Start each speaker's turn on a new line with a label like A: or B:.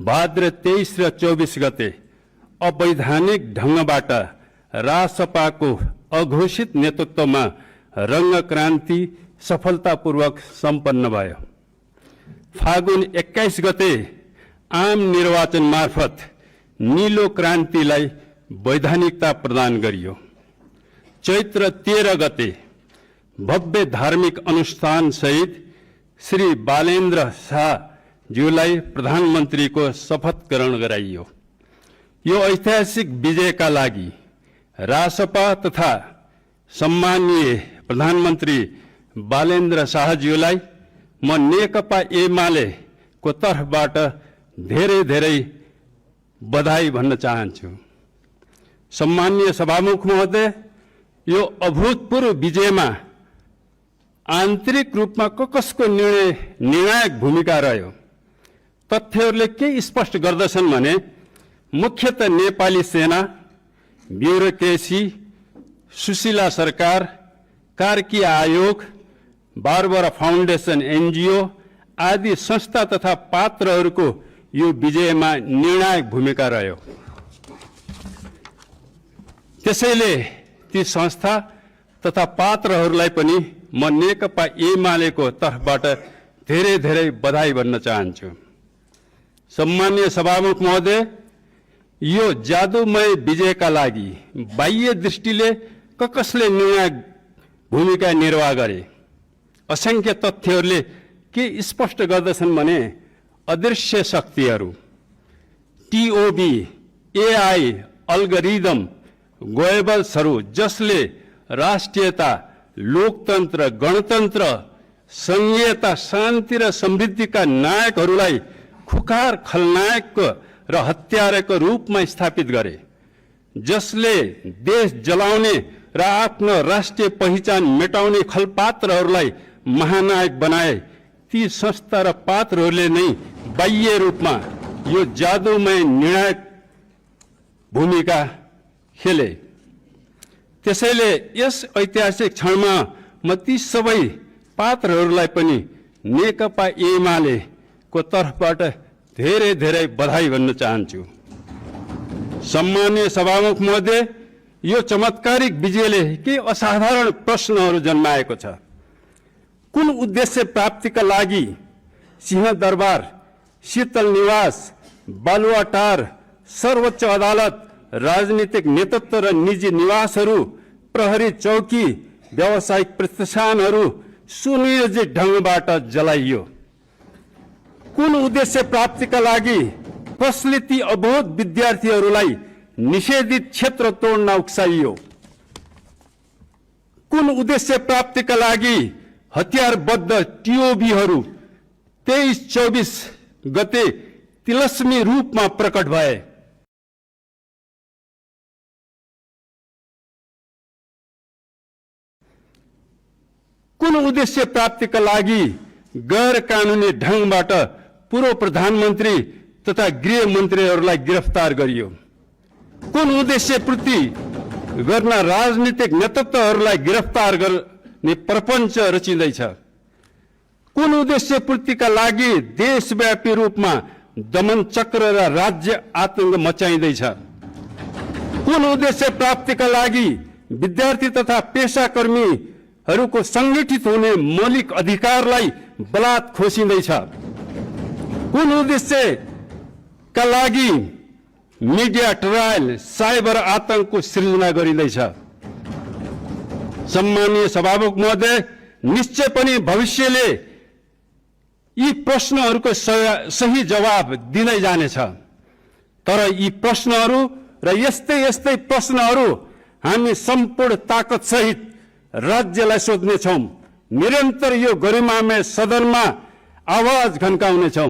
A: भाद्र 23 र 24 गते अवैधानिक ढंगबाट रासपाको अघोषित नेतृत्वमा रंगक्रान्ति सफलतापूर्वक सम्पन्न भयो। फागुन 21 गते आम निर्वाचन मार्फत नीलो क्रान्तिलाई वैधानिकता प्रदान गरियो। चैत्र 13 गते भव्य धार्मिक अनुष्ठान सहित श्री बालेन्द्र शाहज्यूलाई प्रधानमन्त्रीको शपथ ग्रहण गराइयो। यो ऐतिहासिक विजयका लागि रासपा तथा सम्माननीय प्रधानमन्त्री बालेन्द्र शाहज्यूलाई म नेकपा एमालेको तर्फबाट धेरै धेरै बधाई भन्न चाहन्छु। सम्माननीय सभामुख महोदय, यो अभूतपूर्व विजयमा आन्तरिक रूपमा कसको निर्णायक भूमिका रह्यो? तथ्यहरूले के स्पष्ट गर्दछन् भने मुख्यतः नेपाली सेना, ब्युरोक्रेसी, सुशीला सरकार, कार्की आयोग, बारबरा फाउन्डेसन एनजीओ आदि संस्था तथा पात्रहरूको यो विजयमा निर्णायक भूमिका रह्यो। त्यसैले ती संस्था तथा पात्रहरूलाई पनि म नेकपा एमालेको तर्फबाट धेरै धेरै बधाई भन्न चाहन्छु। सम्माननीय सभामुख महोदय, यो जादुमय विजयका लागि बाह्य दृष्टिले कसले निर्णायक भूमिका निर्वाह गरे? असंख्य तथ्यहरूले के स्पष्ट गर्दछन् भने अदृश्य शक्तिहरू, टीओबी, एआई, अल्गोरिदम, गोएबल्सहरू जसले राष्ट्रियता, लोकतन्त्र, गणतन्त्र, संघीयता, शान्ति र समृद्धिका नायकहरूलाई खुखार खलनायक र हत्याराको रूपमा स्थापित गरे, जसले देश जलाउने र आफ्नो राष्ट्रिय पहिचान मेटाउने खलपात्रहरूलाई महानायक बनाए, ती संस्था र पात्रहरूले नै बाह्य रूपमा यो जादुमय निर्णायक भूमिका खेले। त्यसैले यस ऐतिहासिक क्षणमा म ती सबै पात्रहरूलाई पनि नेकपा एमालेको तर्फबाट धेरै धेरै बधाई भन्न चाहन्छु। सम्माननीय सभामुख महोदय, यो चमत्कारिक विजयले के असाधारण प्रश्नहरू जन्माएको छ। कुन उद्देश्य प्राप्तिका लागि सिंहदरबार, शीतल निवास, बालुवाटार, सर्वोच्च अदालत, राजनीतिक नेतृत्व र निजी निवासहरू, प्रहरी चौकी, व्यावसायिक प्रतिष्ठानहरू सुनियोजित ढंगबाट जलाइयो? कुन उद्देश्य प्राप्तिका लागि कसले ती अबोध विद्यार्थीहरूलाई निषेधित क्षेत्र तोड्न उक्साइयो? कुन उद्देश्य प्राप्तिका लागि हतियारबद्ध टीओबीहरू 23-24 गते तिलस्मी रूपमा प्रकट भए? कुन उद्देश्य प्राप्तिका लागि गैर कानूनी ढंगबाट पूर्व प्रधानमन्त्री तथा गृह मन्त्रीहरूलाई गिरफ्तार गरियो? कुन उद्देश्य पूर्ति गर्न राजनीतिक नेतृत्वहरूलाई गिरफ्तार गर्ने प्रपञ्च रचिँदैछ? कुन उद्देश्य पूर्तिका लागि देशव्यापी रूपमा दमन चक्र र राज्य आतंक मचाइँदैछ? कुन उद्देश्य प्राप्तिका लागि विद्यार्थी तथा पेशाकर्मीहरूको संगठित हुने मौलिक अधिकारलाई बलात् खोसिँदैछ? कुन उद्देश्यका लागि मिडिया ट्रायल, साइबर आतंकको सृजना गरिँदैछ? सम्माननीय सभामुख महोदय, निश्चय पनि भविष्यले यी प्रश्नहरूको सही जवाब दिँदै जानेछ। तर यी प्रश्नहरू र यस्तै यस्तै प्रश्नहरू हामी सम्पूर्ण ताकत सहित राज्यलाई सोध्नेछौँ। निरन्तर यो गरिमामय सदनमा आवाज घन्काउनेछौँ।